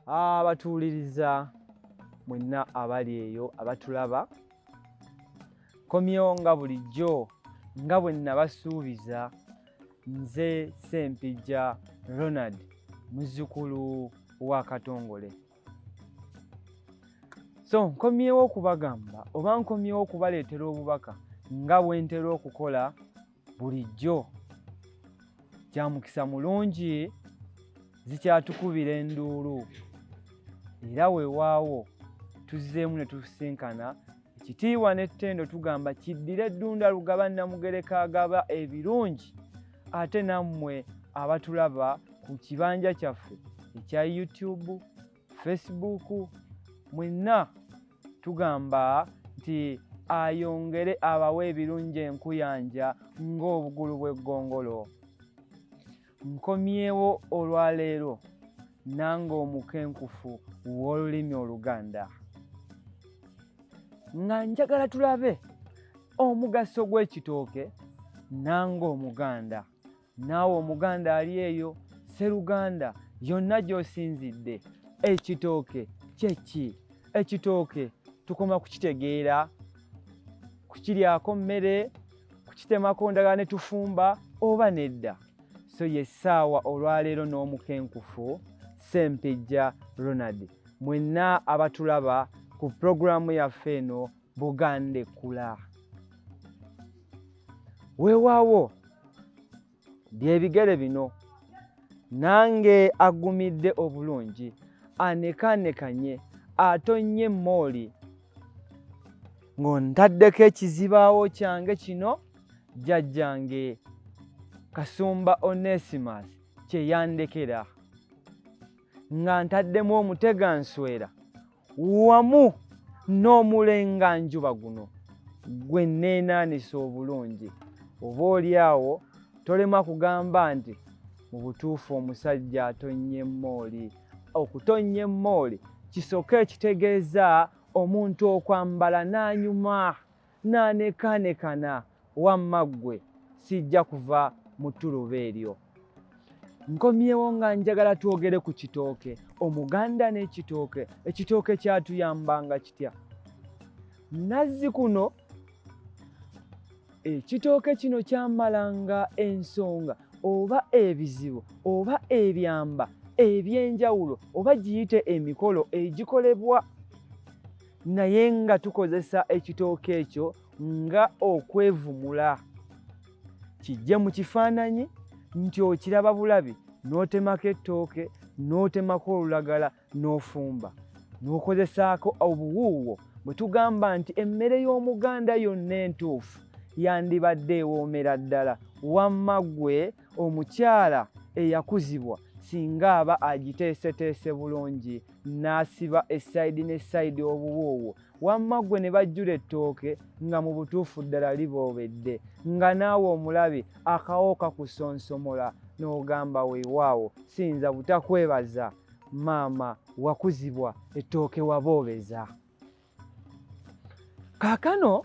Abatuwuliriza mwenna abali eyo abatulaba, nkomyewo nga bulijjo nga bwe nabasuubiza. Nze Ssempijja Ronald, muzzukulu wa Katongole. So nkomyewo okubagamba oba nkomyewo okubaleetera obubaka nga bwe ntera okukola bulijjo. Kya mukisa mulungi zikyatukubira enduulu era weewaawo tuzzeemu ne tusisinkana. Ekitiibwa n'ettendo tugamba kiddire Ddunda Lugaba Nnamugereka agaba ebirungi, ate nammwe abatulaba ku kibanja kyaffe ekya YouTube, Facebook, mwenna tugamba nti ayongere abawe ebirungi enkuyanja ng'obugulu bw'eggongolo. Nkomyewo olwaleero nange omukenkufu w'olulimi Oluganda nga njagala tulabe omugaso gw'ekitooke nange Omuganda, naawe Omuganda ali eyo sseruganda yonna gy'osinzidde. Ekitooke kye ki? Ekitooke tukoma kukitegeera kukiryako mmere, kukitemako ndagala ne tufumba oba nedda? So ye ssaawa olwaleero n'omukenkufu Ssempijja Ronald, mwenna abatulaba ku pulogulaamu yaffe eno Buganda Ekkula. Weewaawo byebigere bino nange agumidde obulungi, anekaanekanye, atonnye emmooli ng'ontaddeko ekizibaawo kyange kino jjajjange Kasumba Onesimus kye yandekera, nga ntaddemu omuteganswera wamu n'omulenganjuba guno gwe neenaanisa obulungi. Oba oli awo tolema kugamba nti mu butuufu omusajja atonnye emmooli. Okutonnya emmooli kisooka ekitegeeza omuntu okwambala n'anyuma n'anekaanekana. Wamma ggwe sijja kuva mu ttuluba eryo. Nkomyewo nga njagala twogere ku kitooke, Omuganda n'ekitooke. Ekitooke kyatuyambanga kitya? Nazzi kuno ekitooke kino kyamalanga ensonga oba ebizibu oba ebyamba eby'enjawulo oba giyite emikolo egikolebwa naye nga tukozesa ekitooke ekyo nga okwevumula. Kijje mu kifaananyi nti okiraba bulabi n'otemako ettooke, n'otemako olulagala, n'ofumba n'okozesaako obuwuuwo bwe tugamba nti emmere y'Omuganda yonna entuufu yandibadde ewoomera ddala. Wamma ggwe omukyala eyakuzibwa singa aba agiteeseteese bulungi n'asiba essayidi n'essayidi obuwuuwo, wamma ggwe ne bajjula ettooke nga mu butuufu ddala liboobedde, nga naawe omulabi akawo kakusonsomola n'ogamba weewaawo siyinza butakwebaza maama wakuzibwa, ettooke waboobeza. Kaakano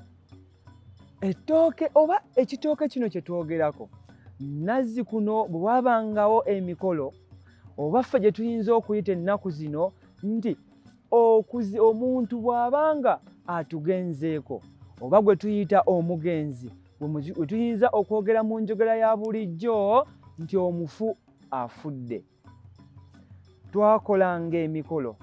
ettooke oba ekitooke kino kye twogerako nazzi kuno, bwe wabangawo emikolo oba ffe gye tuyinza okuyita ennaku zino nti okuzi omuntu bw'abanga atugenzeeko oba gwe tuyita omugenzi, gwe tuyinza okwogera mu njogera ya bulijjo nti omufu afudde, twakolanga emikolo,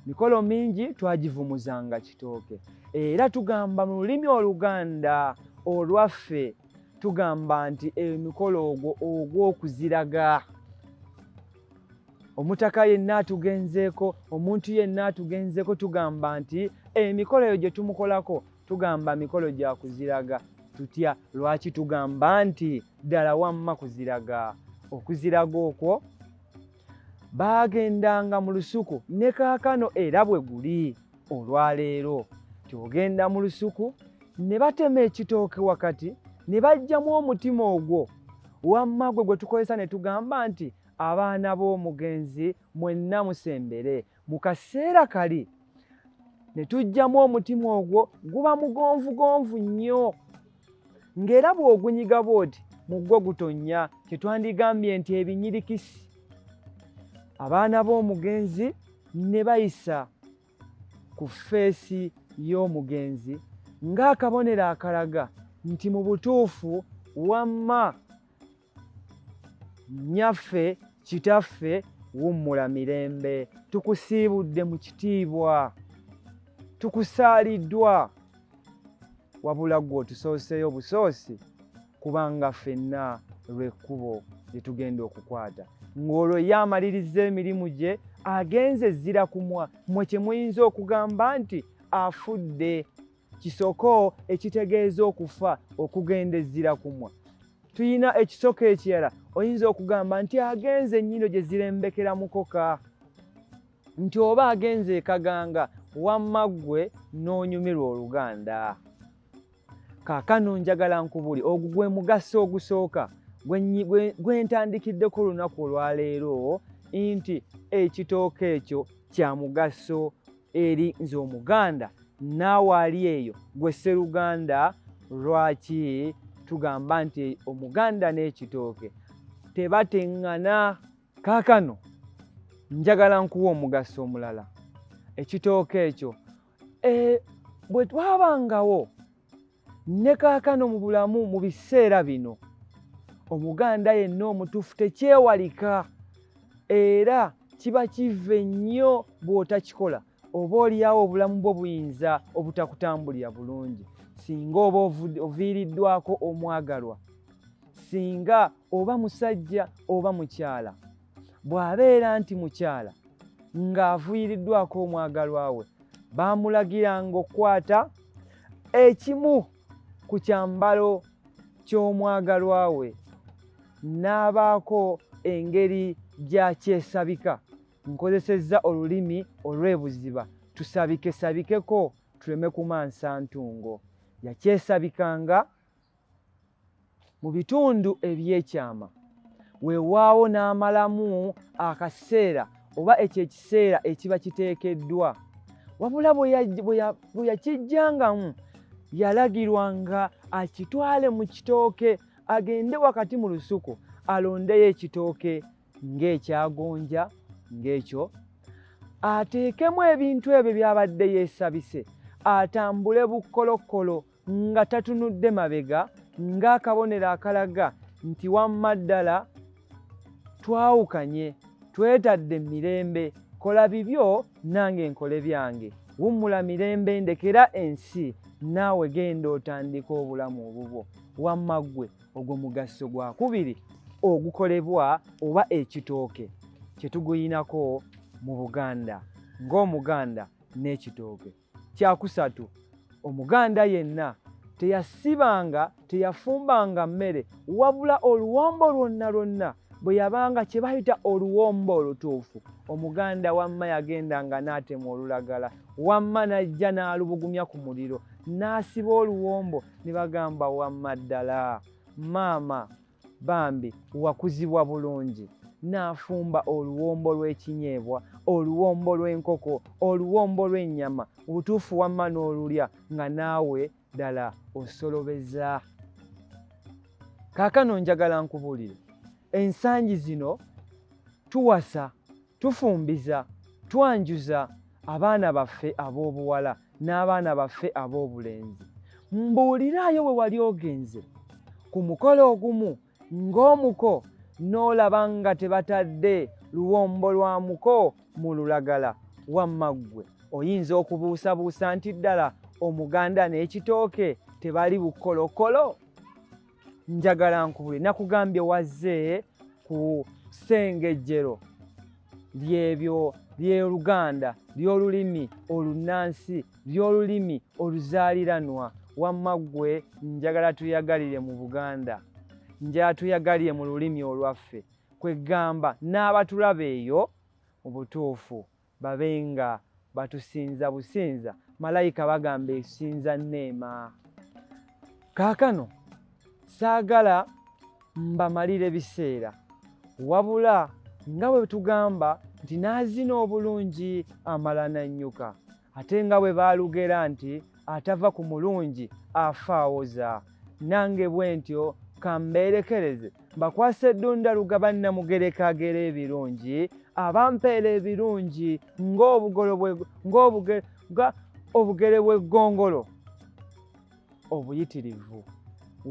mikolo mingi twagivumuzanga kitooke. Era tugamba mu lulimi Oluganda olwaffe tugamba nti emikolo ogwo ogw'okuziraga omutaka yenna atugenzeeko, omuntu yenna atugenzeeko, tugamba nti emikolo eyo gye tumukolako tugamba mikolo gya kuziraga. Tutya? Lwaki tugamba nti ddala wamma kuziraga? Okuziraga okwo baagendanga mu lusuku, ne kaakano era bwe guli olwaleero ti ogenda mu lusuku ne batema ekitooke wakati ne baggyamu omutima ogwo wamma gwe gwe tukozesa ne tugamba nti abaana b'omugenzi mwenna musembere. Mu kaseera kali ne tuggyamu omutima ogwo, guba mugonvugonvu nnyo ng'era bw'ogunyiga bw'oti mu gwo gutonnya, kye twandigambye nti ebinyirikisi abaana b'omugenzi. ne bayisa ku ffeesi y'omugenzi ng'akabonero akalaga nti mu butuufu wamma nnyaffe kitaffe wummula mirembe, tukusiibudde mu kitiibwa, tukusaaliddwa, wabula ggwe otusooseeyo busoosi kubanga ffenna lw'ekkubo lye tugenda okukwata. Ng'olwo ye amalirizza emirimu gye agenze ezzira kumwa, mmwe kye muyinza okugamba nti afudde. Kisoko ekitegeeza okufa, okugenda ezzira kumwa. Tuyina ekisoko ekirala oyinza okugamba nti agenze ennyindo gye zirembekera mukoka, nti oba agenze ekaganga, wamma ggwe n'onyumirwa Oluganda. Kaakano njagala nkubuli ogwo gwe mugaso ogusooka gwe ntandikiddeko olunaku olwaleero, nti ekitooke ekyo kya mugaso eri nze Omuganda, naawe ali eyo gwe Sseruganda. Lwaki tugamba nti Omuganda n'ekitooke tebateŋŋana? Kaakano njagala nkuwa omugaso omulala. Ekitooke ekyo bwe twabangawo ne kaakano mu bulamu mu biseera bino, Omuganda yenna omutuufu tekyewalika, era kiba kive nnyo bw'otakikola, oba oliawo obulamu bwo buyinza obutakutambulira bulungi. Singa oba oviiriddwako omwagalwa, singa oba musajja oba mukyala, bw'abeera nti mukyala ng'aviiriddwako omwagalwa we, baamulagiranga okukwata ekimu ku kyambalo ky'omwagalwa we n'abaako engeri gy'akyesabika. Nkozesezza olulimi olw'ebuziba, tusabikesabikeko tuleme kumansa ntungo. Yakyesabikanga mu bitundu eby'ekyama, weewaawo n'amalamu akaseera oba ekyo ekiseera ekiba kiteekeddwa. Wabula bwe yakijjangamu yalagirwanga akitwale mu kitooke, agende wakati mu lusuku alondeyo ekitooke ng'ekyagonja ng'ekyo, ateekemu ebintu ebyo by'abadde yeesabise, atambule bukkolokolo nga tatunudde mabega, ng'akabonero akalaga nti wamma ddala twawukanye, twetadde mirembe, kola bibyo nange nkole byange, wummula mirembe, ndekera ensi, naawe genda otandike obulamu obubwo. Wamma ggwe ogwo mugaso gwa kubiri ogukolebwa oba ekitooke kye tuguyinako mu Buganda ng'Omuganda n'ekitooke. Kyakusatu, Omuganda yenna teyasibanga, teyafumbanga mmere, wabula oluwombo lwonna lwonna bwe yabanga kye bayita oluwombo olutuufu, Omuganda wamma yagendanga n'atema olulagala, wamma n'ajja n'alubugumya ku muliro, n'asiba oluwombo, ne bagamba wamma ddala maama bambi wakuzibwa bulungi, n'afumba oluwombo lw'ekinyeebwa, oluwombo lw'enkoko, oluwombo lw'ennyama, obutuufu wamma n'olulya nga naawe ddala osolobeza. Kaakano njagala nkubuulire, ensangi zino tuwasa, tufumbiza, twanjuza abaana baffe ab'obuwala n'abaana baffe ab'obulenzi. Mbuuliraayo we wali ogenze ku mukolo ogumu ng'omuko n'olaba nga tebatadde luwombo lwa muko mu lulagala, wamma ggwe oyinza okubuusabuusa nti ddala Omuganda n'ekitooke tebali bukkolokolo? Njagala nkubule, nakugambye wazze ku ssengejjero ly'ebyo ly'Oluganda, ly'olulimi olunnansi, ly'olulimi oluzaaliranwa. Wamma ggwe njagala tuyagalire mu Buganda, njagala tuyagalire mu lulimi olwaffe, kwegamba n'abatulaba eyo mu butuufu babe nga batusinza businza. Malayika bagamba esinza nneema. Kaakano saagala mbamalire biseera, wabula nga bwe tugamba nti n'azina obulungi amala n'annyuka, ate nga bwe baalugera nti atava ku mulungi afa awoza. Nange bwe ntyo kambeerekereze, mbakwasa eddunda Lugaba Nnamugereka agera ebirungi. Abampeera ebirungi ng'obugolo ng'obugere bw'eggongolo obuyitirivu.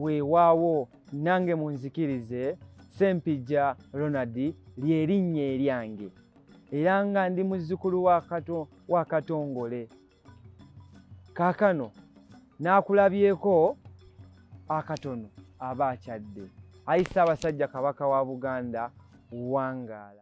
Weewaawo nange munzikirize, Ssempijja Ronald ly'erinnya eryange, era nga ndi muzzukulu wa Katongole. Kaakano n'akulabyeko akatono aba akyadde. Ayi Ssaabasajja Kabaka wa Buganda, wangaala.